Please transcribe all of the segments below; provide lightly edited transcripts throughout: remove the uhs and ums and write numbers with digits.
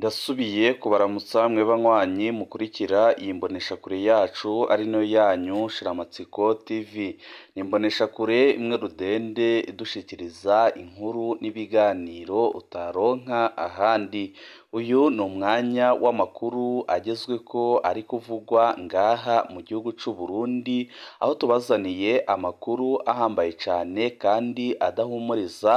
Ndasubiye kubaramutsa mwe banywanyi mukurikira iyi mboneshakure yacu ari nayo yanyu Shiramatsiko TV. Ni imboneshakure imwe rudende idushikiriza inkuru n'ibiganiro utaronka ahandi. Uyu ni umwanya w'amakuru agezweko ari kuvugwa ngaha mu gihugu c'u Burundi, aho tubazaniye amakuru ahambaye cane kandi adahumuriza,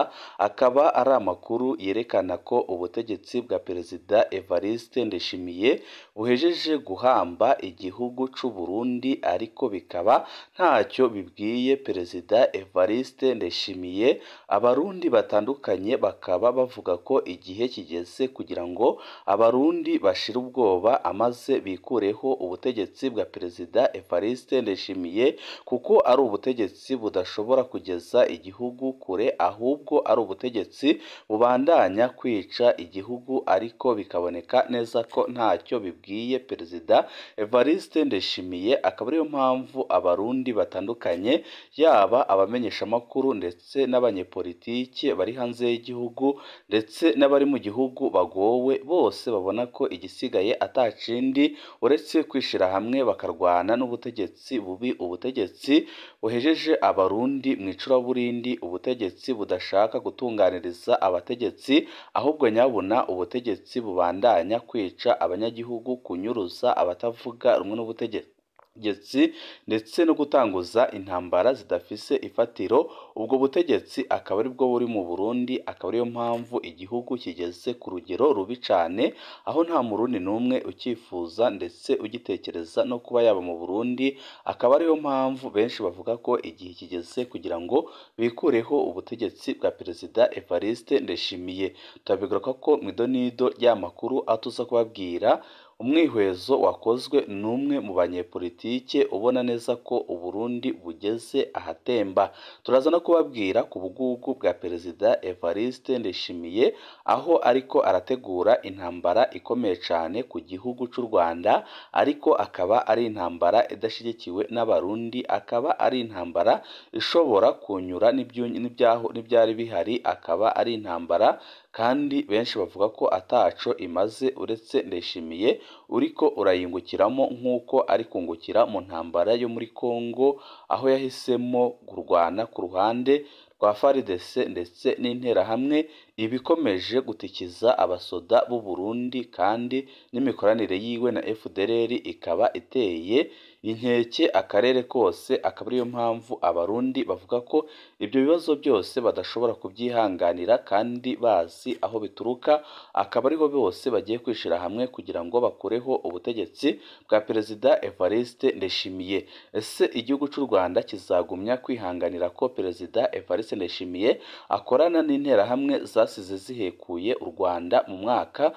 akaba ari amakuru yerekana ko ubutegetsi bwa Perezida Evariste Ndayishimiye buhejeje guhamba igihugu c'u Burundi, ariko bikaba ntacyo bibwiye Perezida Evariste Ndayishimiye. Abarundi batandukanye bakaba bavuga ko igihe kigeze kugira ngo abarundi bashire ubwoba amaze bikureho ubutegetsi bwa Perezida Evariste Ndayishimiye, kuko ari ubutegetsi budashobora kugeza igihugu kure, ahubwo ari ubutegetsi bubandanya kwica igihugu, ariko bikaboneka neza ko ntacyo bibwiye Perezida Evariste Ndayishimiye. Akaba ariyo mpamvu abarundi batandukanye, yaba abamenyeshamakuru ndetse n'abanyepolitike bari hanze y'igihugu ndetse n'abari mu gihugu bagowe, bose babona ko igisigaye atakindi uretse kwishira hamwe bakarwana n'ubutegetsi bubi, ubutegetsi buhejeje abarundi mu icuraburindi, ubutegetsi budashaka gutunganiriza abategetsi, ahubwo nyabuna ubutegetsi bubandanya kwica abanyagihugu, kunyuruza abatavuga rumwe n'ubutegetsi ndetse no gutanguza intambara zidafise ifatiro. Ubwo butegetsi akaba aribwo buri mu Burundi, akaba ariyo mpamvu igihugu kigeze ku rugero rubi cane, aho nta murundi n'umwe ucyifuza ndetse ugitekereza no kuba yaba mu Burundi. Akaba ariyo mpamvu benshi bavuga ko igihe kigeze kugira ngo bikureho ubutegetsi bwa Perezida Evariste Ndayishimiye. Turabigaruka ko mu idonido ry'amakuru aho tuza kubabwira umwihwezo wakozwe n'umwe mu banyepolitike ubona neza ko Uburundi bugeze ahatemba. Turaza no kubabwira ku bugugu bwa Perezida Evariste Ndayishimiye, aho ariko arategura intambara ikomeye cane ku gihugu c'u Rwanda, ariko akaba ari intambara idashigikiwe n'abarundi, akaba ari intambara ishobora kunyura n'ibyari bihari, akaba ari intambara kandi benshi bavuga ko ataco imaze uretse Ndayishimiye uriko urayingukiramo nk'uko ari kungukira mu ntambara yo muri Kongo, aho yahisemo kurwana ku ruhande rwa FARDC ndetse n'interahamwe, ibikomeje gutikiza abasoda b'u Burundi, kandi n'imikoranire yiwe na FDLR ikaba iteye inkeke akarere kose. Akaba ariyo mpamvu abarundi bavuga ko ibyo bibazo byose badashobora kubyihanganira kandi bazi aho bituruka, akaba ariho bose bagiye kwishira hamwe kugira ngo bakureho ubutegetsi bwa Perezida Evariste Ndayishimiye. Ese igihugu c'u Rwanda kizagumya kwihanganira ko Perezida Evariste Ndayishimiye akorana n'interahamwe zasize zihekuye u Rwanda mu mwaka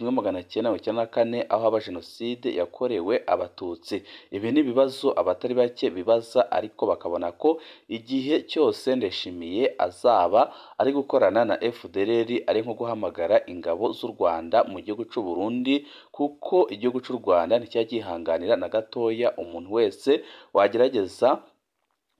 w'1994, aho haba jenoside yakorewe abatutsi? Ibi ni ibibazo abatari bake bibaza, ariko bakabona ko igihe cyose Ndayishimiye azaba ari gukorana na FDLR ari nko guhamagara ingabo z'u Rwanda mu gihugu c'u Burundi, kuko igihugu c'u Rwanda nticyagihanganira na gatoya umuntu wese wagerageza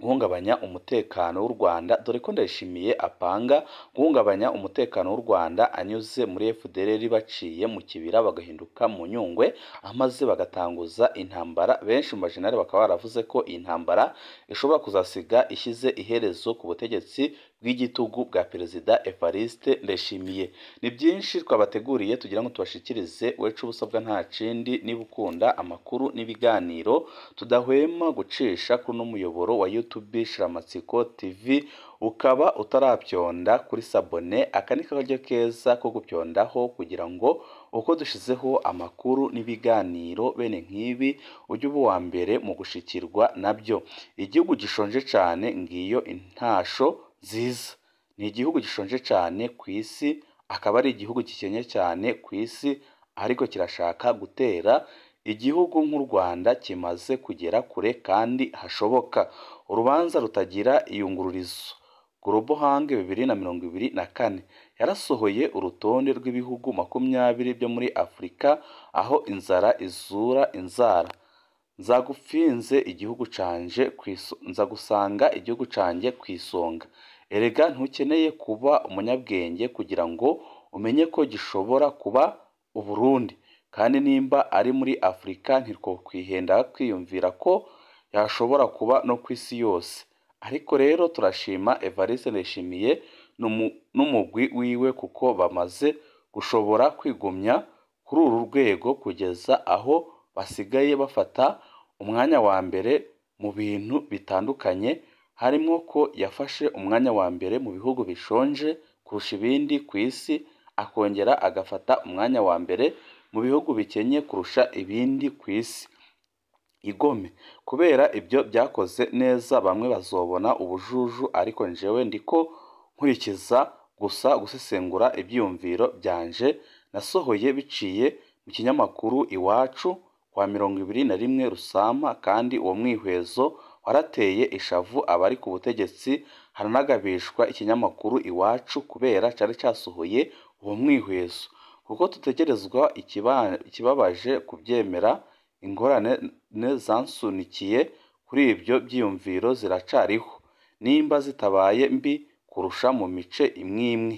guhungabanya umutekano w'u Rwanda, dore ko Ndayishimiye apanga guhungabanya umutekano w'u Rwanda anyuze muri FDLR, baciye mu kibira bagahinduka mu Nyungwe, amaze bagatanguza intambara. Benshi mu bajenali bakaba baravuze ko iyi ntambara ishobora kuzasiga ishyize iherezo ku butegetsi bw'igitugu bwa Perezida Evariste Ndayishimiye. Ni byinshi twabateguriye tugira ngo tubashikirize, wecu ubusabwa nta kindi, niba ukunda amakuru n'ibiganiro tudahwema gucisha kuri uno muyoboro wa YouTube Shiramatsiko TV, ukaba utarabyonda kuri sabone, aka ni karyo keza ko gupyondaho kugira ngo uko dushizeho amakuru n'ibiganiro bene nk'ibi ujye uba uwa mbere mu gushikirwa nabyo. Igihugu gishonje cane, ngiyo intasho nziza. Ni igihugu gishonje cane ku isi, akaba ari igihugu gikenye cyane ku isi, ariko kirashaka gutera igihugu nk'u Rwanda kimaze kugera kure kandi hashoboka. Urubanza rutagira iyungururizo. Global Hang 2024 yarasohoye urutonde rw'ibihugu 20 byo muri Afurika aho inzara izura inzara. Nzagupfinze igihugu canje, nzagusanga igihugu canje ku isonga. Erega ntukeneye kuba umunyabwenge kugira ngo umenye ko gishobora kuba Uburundi. Kandi nimba ari muri Afrika ntitwokwihenda kwiyumvira ko yashobora kuba no kw'isi yose. Ariko rero turashima Evariste Ndayishimiye n'umugwi wiwe kuko bamaze gushobora kwigumya kuri uru rwego kugeza aho basigaye bafata umwanya wa mbere mu bintu bitandukanye, harimwo ko yafashe umwanya wa mbere mu bihugu bishonje kurusha ibindi kw'isi, akongera agafata umwanya wa mbere mu bihugu bikenye kurusha ibindi kw'isi. Igome kubera ibyo byakoze neza bamwe bazobona ubujuju, ariko njewe ndiko nkurikiza gusa gusesengura ivyiyumviro vyanje nasohoye biciye mu kinyamakuru Iwacu kwa 21 Rusama, kandi uwo mwihwezo warateye ishavu abari ku butegetsi, haranagabishwa ikinyamakuru Iwacu kubera cari casohoye uwo mwihwezo, kuko tutegerezwa ikibabaje kuvyemera. Ingorane zansunikiye kuri ibyo vyiyumviro ziracariho, nimba zitabaye mbi kurusha mu mice imwimwe.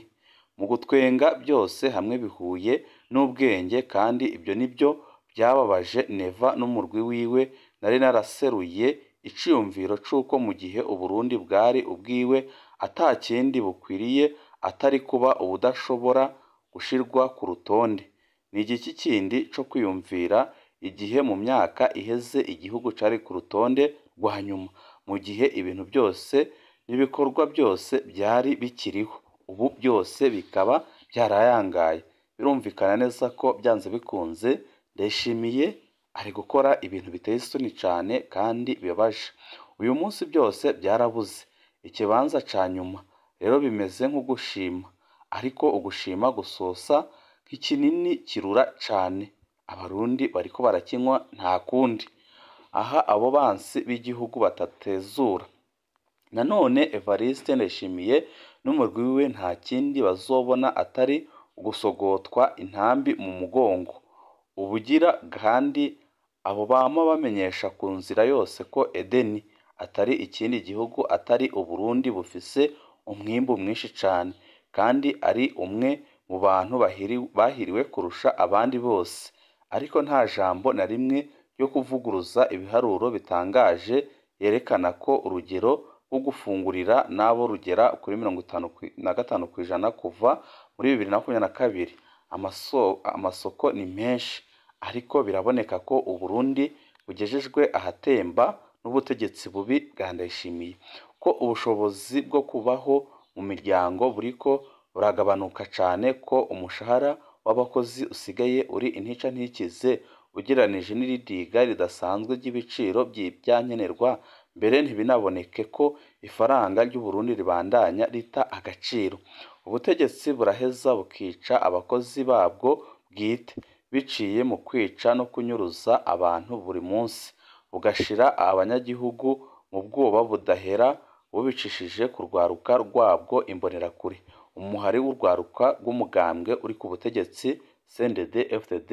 Mu gutwenga byose hamwe bihuye n'ubwenge, kandi ibyo nibyo byababaje Neva n'umurwi wiwe. Nari naraseruye iciyumviro c'uko mu gihe Uburundi bwari ubwiwe ata kindi bukwiriye atari kuba ubudashobora gushirwa ku rutonde. Ni igiki kindi co kwiyumvira igihe mu myaka iheze igihugu cari ku rutonde rwa nyuma, mu gihe ibintu byose n'ibikorwa byose byari bikiriho, ubu byose bikaba byarayangaye. Birumvikana neza ko byanze bikunze Ndayishimiye ari gukora ibintu biteye isoni cane kandi bibabaje. Uyu munsi byose byarabuze, ikibanza ca nyuma rero bimeze nko gushima, ariko ugushima gusosa nk'ikinini kirura cane. Abarundi bariko barakinywa nta kundi, aha abo bansi b'igihugu batatezura. Nanone Evariste Ndayishimiye n'umurwi wiwe nta kindi bazobona atari ugusogotwa intambi mu mugongo. Ubugira kandi abo bama bamenyesha ku nzira yose ko Edeni atari ikindi gihugu atari Uburundi bufise umwimbu mwinshi cane, kandi ari umwe mu bantu bahiriwe kurusha abandi bose. Ariko nta jambo na rimwe ryo kuvuguruza ibiharuro bitangaje yerekana ko urugero rwo gufungurira nabo rugera kuri 55% kuva muri 2022. Amasoko ni menshi, ariko biraboneka ko Uburundi bugejejwe ahatemba n'ubutegetsi bubi bwa Ndayishimiye, ko ubushobozi bwo kubaho mu miryango buriko buragabanuka cane, ko umushahara w'abakozi usigaye uri intica ntikize ugereranije n'iridiga ridasanzwe ry'ibiciro by'ivyankenerwa, mbere ntibinaboneke ko ifaranga ry'Uburundi ribandanya rita agaciro. Ubutegetsi buraheza bukica abakozi babwo bwite biciye mu kwica no kunyuruza abantu buri munsi, bugashira abanyagihugu mu bwoba budahera bubicishije ku rwaruka rwabwo imbonerakure. Umuhari w'urwaruka rw'umugambwe uri ku butegetsi CNDD-FDD,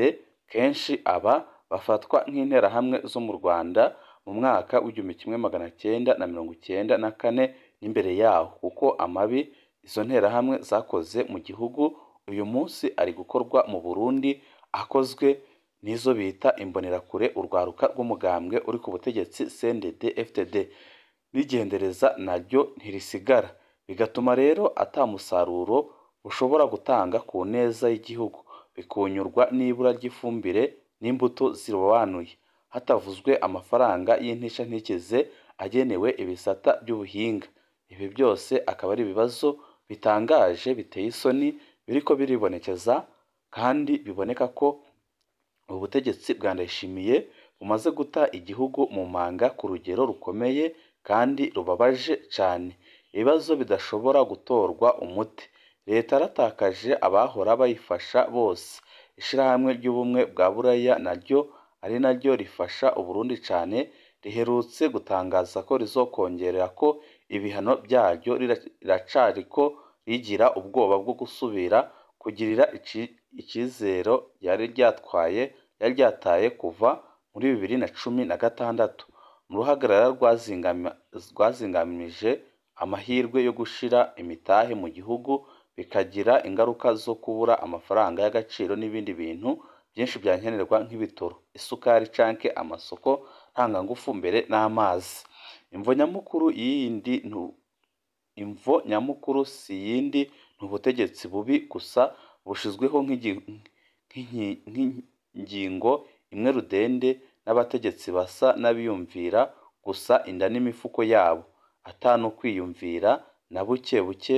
kenshi aba bafatwa nk'interahamwe zo mu Rwanda mu mwaka w'1994 n'imbere yaho, kuko amabi izo nterahamwe zakoze mu gihugu uyu munsi ari gukorwa mu Burundi akozwe n'izo bita imbonerakure, urwaruka rw'umugambwe uri ku butegetsi CNDD-FDD. N'igendereza naryo ntirisigara, bigatuma rero ata musaruro ushobora gutanga ku neza y'igihugu, bikunyurwa n'ibura ry'ifumbire n'imbuto zirobanuye, hatavuzwe amafaranga y'intica ntikize agenewe ibisata by'ubuhinga. Ibi byose akaba ari ibibazo bitangaje biteye isoni biriko biribonekeza, kandi biboneka ko ubutegetsi bwa Ndayishimiye bumaze guta igihugu mu manga ku rugero rukomeye kandi rubabaje cane. Ibibazo bidashobora gutorwa umuti. Leta yaratakaje abahora bayifasha bose. Ishirahamwe ry'ubumwe bwa Buraya naryo ari naryo rifasha Uburundi cane, riherutse gutangaza ko rizokongerera ko ibihano byaryo, riracariko rigira ubwoba bwo gusubira kugirira icizero ryari ryataye kuva muri 2016. Mu ruhagarara rwazingamije amahirwe yo gushira imitahe mu gihugu, bikagira ingaruka zo kubura amafaranga y'agaciro n'ibindi bintu byinshi byankenerwa nk'ibitoro, isukari canke amasoko ntangangufu mbere n'amazi. Imvo nyamukuru yindi imvo nyamukuru si yindi ni ubutegetsi bubi gusa bushizweho nk'ingingo imwe rudende n'abategetsi basa n'abiyumvira gusa inda n'imifuko yabo, ata no kwiyumvira na buke buke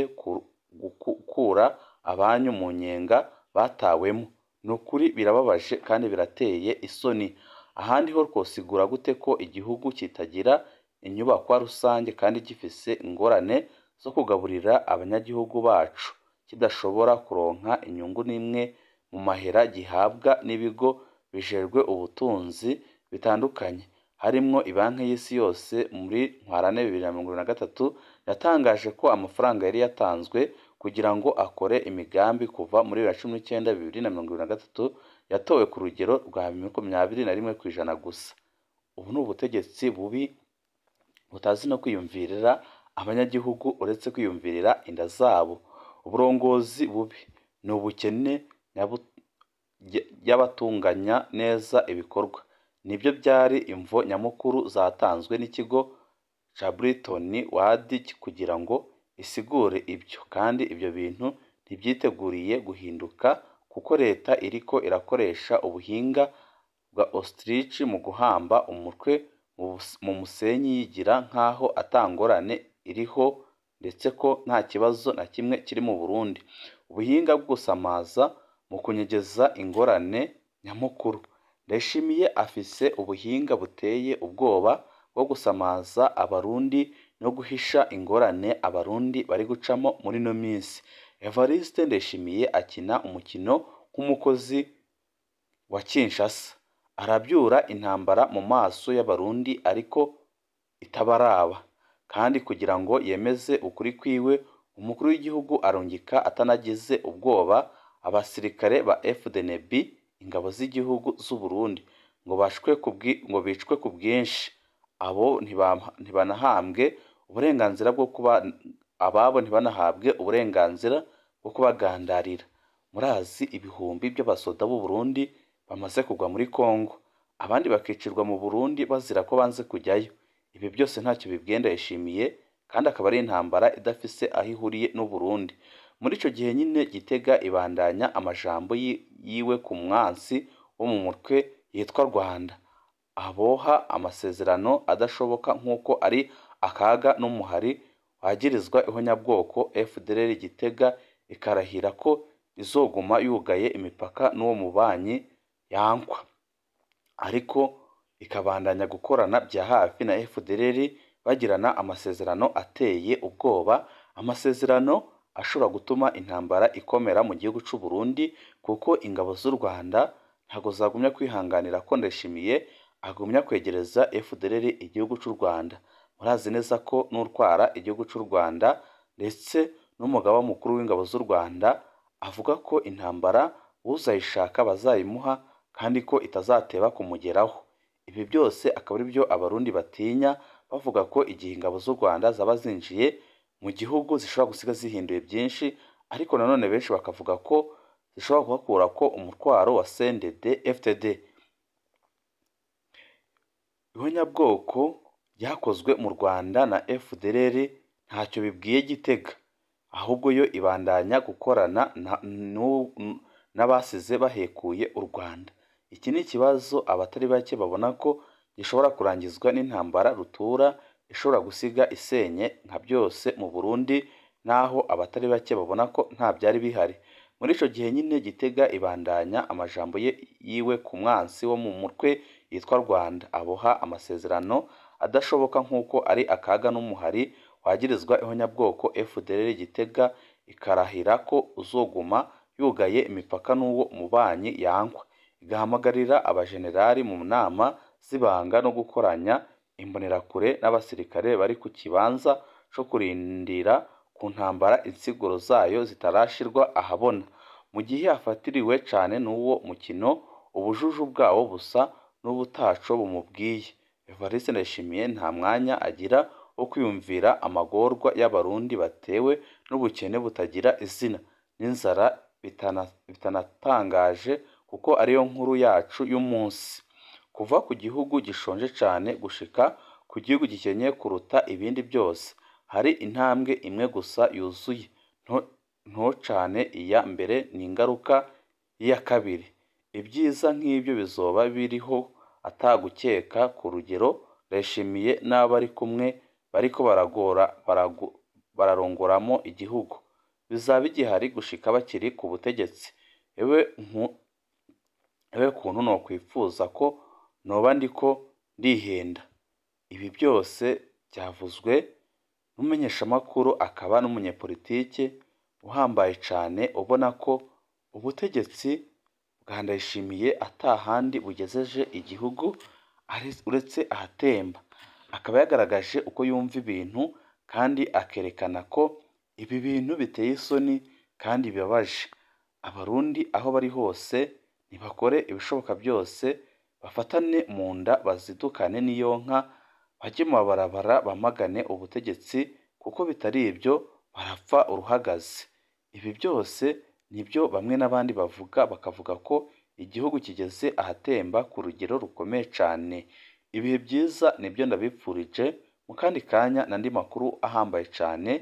gukura abanyu mu nyenga batawemo. Ni ukuri birababaje kandi birateye isoni. Ahandi ho twosigura gute ko igihugu kitagira inyubakwa rusange kandi gifise ingorane zo kugaburira abanyagihugu bacu, kidashobora kuronka inyungu n'imwe mu mahera gihabwa n'ibigo bijejwe ubutunzi bitandukanye, harimwo Ibanki y'Isi Yose. Muri Ntwarante 2023 yatangaje ko amafaranga yari yatanzwe kugira ngo akore imigambi kuva muri 2019 2023 yatowe ku rugero rwa 21% gusa. Ubu ni ubutegetsi bubi butazi no kwiyumvirira abanyagihugu uretse kwiyumvirira inda zabo. Uburongozi bubi ni ubukene y'abatunganya neza ibikorwa. Nibyo byari imvo nyamukuru zatanzwe n'ikigo ca Bretton Woods kugira ngo isigure ibyo, kandi ibyo bintu ntibyiteguriye guhinduka kuko leta iriko irakoresha ubuhinga bwa ostrich mu guhamba umutwe mu musenyi, yigira nkaho ata ngorane iriho ndetse ko nta kibazo na kimwe kiri mu Burundi. Ubuhinga bwo gusamaza mu kunyegeza ingorane nyamukuru. Ndayishimiye afise ubuhinga buteye ubwoba bwo gusamaza Abarundi no guhisha ingorane Abarundi bari gucamo muri ino minsi. Evariste Ndayishimiye akina umukino nk'umukozi wa Kinshasa, arabyura intambara mu maso y'Abarundi ariko itabaraba, kandi kugira ngo yemeze ukuri kwiwe, umukuru w'igihugu arungika atanagize ubwoba abasirikare ba FDNB, ingabo z'igihugu z'u Burundi, ngo bicwe ku bwinshi. Abo ntibanahambwe uburenganzira bwo kuba ababo, ntibanahabwe uburenganzira bwo kubagandarira. Murazi ibihumbi by'abasoda b'u Burundi bamaze kugwa muri Kongo, abandi bakicirwa mu Burundi bazira ko banze kujyayo. Ibi byose ntacyo bibwiye Ndayishimiye, kandi akaba ari intambara idafise aho ihuriye n'u Burundi. Muri ico gihe nyine Gitega ibandanya amajambo yiwe ku mwansi wo mu mutwe yitwa Rwanda, aboha amasezerano adashoboka nk'uko ari akaga n'umuhari wagirizwa ihonyabwoko. FDLR Gitega ikarahira ko izoguma yugaye imipaka n'uwo mubanyi yankwa, ariko ikabandanya gukorana bya hafi na FDLR, bagirana amasezerano ateye ubwoba, amasezerano ashobora gutuma intambara ikomera mu gihugu c'u Burundi, kuko ingabo z'u Rwanda ntago zagumya kwihanganira ko Ndayishimiye agumya kwegereza FDLR igihugu c'u Rwanda. Murazi neza ko n'utwara igihugu c'u Rwanda ndetse n'umugaba mukuru w'ingabo z'u Rwanda avuga ko intambara uzayishaka bazayimuha kandi ko itazateba kumugeraho. Ibi byose akaba ari byo Abarundi batinya, bavuga ko igihe ingabo z'u Rwanda zaba zinjiye mu gihugu zishobora gusiga zihinduye byinshi, ariko nanone benshi bakavuga ko zishobora kuhakura ko umutwaro wa CNDD FDD. Ihonyabwoko ryakozwe mu Rwanda na FDLR ntacyo bibwiye Gitega, ahubwo yo ibandanya gukorana n'abasize bahekuye u Rwanda. Iki ni ikibazo abatari bake babona ko gishobora kurangizwa n'intambara rutura ishobora gusiga isenye nka byose mu Burundi, naho abatari bake babona ko nta byari bihari. Muri ico gihe nyine Gitega ibandanya amajambo ye yiwe ku mwansi wo mu mutwe yitwa Rwanda, aboha amasezerano adashoboka nk'uko ari akaga n'umuhari wagirizwa ihonyabwoko. FDLR Gitega ikarahira ko uzoguma yugaye imipaka n'uwo mubanyi yankwa, igahamagarira abajenerali mu nama z'ibanga no gukoranya imbonerakure n'abasirikare bari ku kibanza co kurindira ku ntambara insiguro zayo zitarashirwa ahabona. Mu gihe afatiriwe cane n'uwo mukino, ubujuju bwawo busa n'ubutaco bumubwiye. Evariste Ndayishimiye nta mwanya agira wo kwiyumvira amagorwa y'Abarundi batewe n'ubukene butagira izina n'inzara bitanatangaje kuko ariyo nkuru yacu y'umunsi. Kuva ku gihugu gishonje cane gushika ku gihugu gikenye kuruta ibindi byose, hari intambwe imwe gusa yuzuye nto cane, iya mbere ni ingaruka y'iya kabiri. Ibyiza nk'ibyo bizoba biriho atagukeka ku rugero Ndayishimiye n'abo bari kumwe bariko bararongoramo igihugu, bizaba bigihari gushika bakiri ku butegetsi. Ewe kuntu nokwifuza ko noba ndiko ndihenda. Ibi byose byavuzwe n'umumenyeshamakuru akaba n'umunyepolitike uhambaye cane, ubona ko ubutegetsi bwa Ndayishimiye ata handi bugejeje igihugu uretse ahatemba. Akaba yagaragaje uko yumva ibintu kandi akerekana ko ibi bintu biteye isoni kandi bibabaje. Abarundi aho bari hose nibakore ibishoboka byose bafatane mu nda, bazidukane n'iyonka, bajye mu mabarabara bamagane ubutegetsi, kuko bitari ibyo barapfa uruhagaze. Ibi byose nibyo bamwe n'abandi bavuga, bakavuga ko igihugu kigeze ahatemba ku rugero rukomeye cane. Ibihe byiza nibyo ndabipfurije, mu kandi kanya n'andi makuru ahambaye cane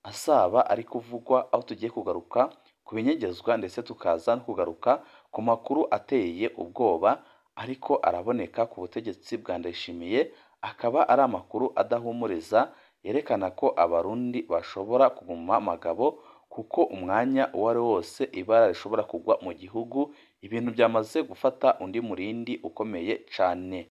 azaba ari kuvugwa, aho tugiye kugaruka ku binyegezwa ndetse tukaza no kugaruka ku makuru ateye ubwoba ariko araboneka ku butegetsi bwa Ndayishimiye, akaba ari amakuru adahumuriza yerekana ko Abarundi bashobora kuguma magabo, kuko umwanya uwo ari wose ibara rishobora kugwa mu gihugu, ibintu byamaze gufata undi murindi ukomeye cane.